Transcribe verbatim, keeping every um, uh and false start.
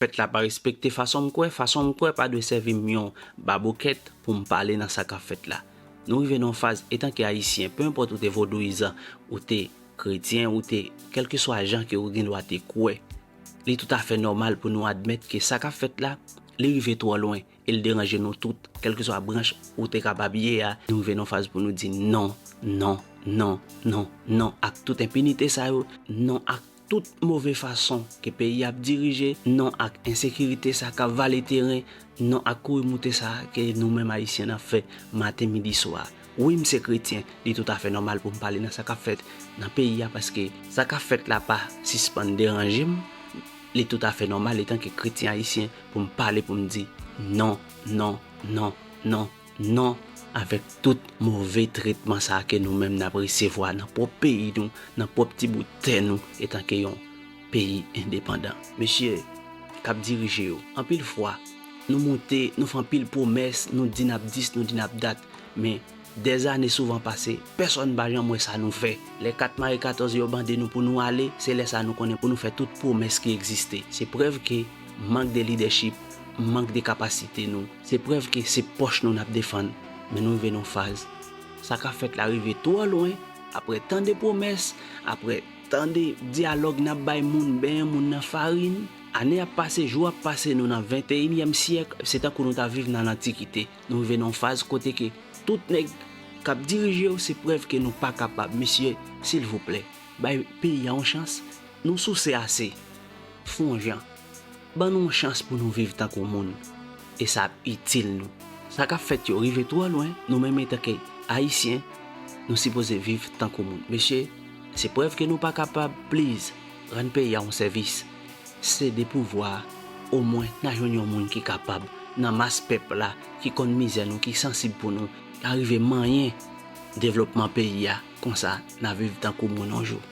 fèt la pa respekte fason m kwè, fason m kwè pa dwe sèvi m yon babokèt pou m pale nan sa k ap fèt la. Nou rive nan yon faz, etanke Ayisyen, pe enpòt ou te vodouyizan, ou te kretyen, ou te, kèlkeswa jan ke ou gen dwa te kwè, li toutafè nòmal pou nou admèt ke sa k ap fèt la, li rive twò lwen e l deranje nou tout, kèlkeswa branch ou te kapab ye a, nou rive nan yon faz pou nou di non, non, non, non, non ak tout enpinite sa yo, non ak tout move fason ke peyi a ap dirije, non ak ensekirite sa k ap vale teren, non ak kouri moute sa ke nou menm Ayisyen n ap fè maten, midi, swa. Wi, m se kretyen, li toutafè nòmal pou m pale nan sa k ap fèt nan peyi a, paske sa k ap fèt la pa sispann deranje m. Li toutafè nòmal, etanke kretyen ayisyen, pou m pale, pou m di non, non, non, non, non avèk tout move tretman sa a ke nou menm n ap resevwa nan pwòp peyi nou, nan pwòp ti bout tè nou, etanke yon peyi endepandan. Mesye, k ap dirije yo, anpil fwa, nou moute, nou fè anpil pwomès, nou di n ap dis, nou di n ap dat, men dèzane souvan pase, pèsonn pa janm wè sa nou fè. Lè kat mare katòz yo bande nou pou nou ale, se lè sa a nou konnen pou nou fè tout pwomès ki egziste. Se prèv ke mank de lidèchip, mank de kapasite nou. Se prèv ke se pòch nou n ap defann. Men nou rive nan yon faz, sa k ap fèt la rive twò lwen, apre tan de pwomès, apre tan de dyalòg n ap bay moun, benyen moun nan farin, ane ap pase, jou ap pase, nou nan venteyinyèm syèk, se tankou nou ta viv nan lantikite. Nou rive nan yon faz kote ke tout nèg k ap dirije yo, se prèv ke nou pa kapab. Mesye, silvouplè, bay peyi a yon chans. Nou souse ase. Fè yon jan. Ban nou yon chans pou nou viv tankou moun. E sa ap itil nou. Sa k ap fèt yo rive twò lwen, nou menm etanke Ayisyen, nou sipoze viv tankou moun. Mesye, se prèv ke nou pa kapab, please, rann peyi a yon sèvis. Sede pouvwa a, omwen n a jwenn yon moun ki kapab, nan mas pèp la, ki konn mizè nou, ki sansib pou nou, ka rive manyen devlopman peyi a, konsa n a viv tankou moun yon jou.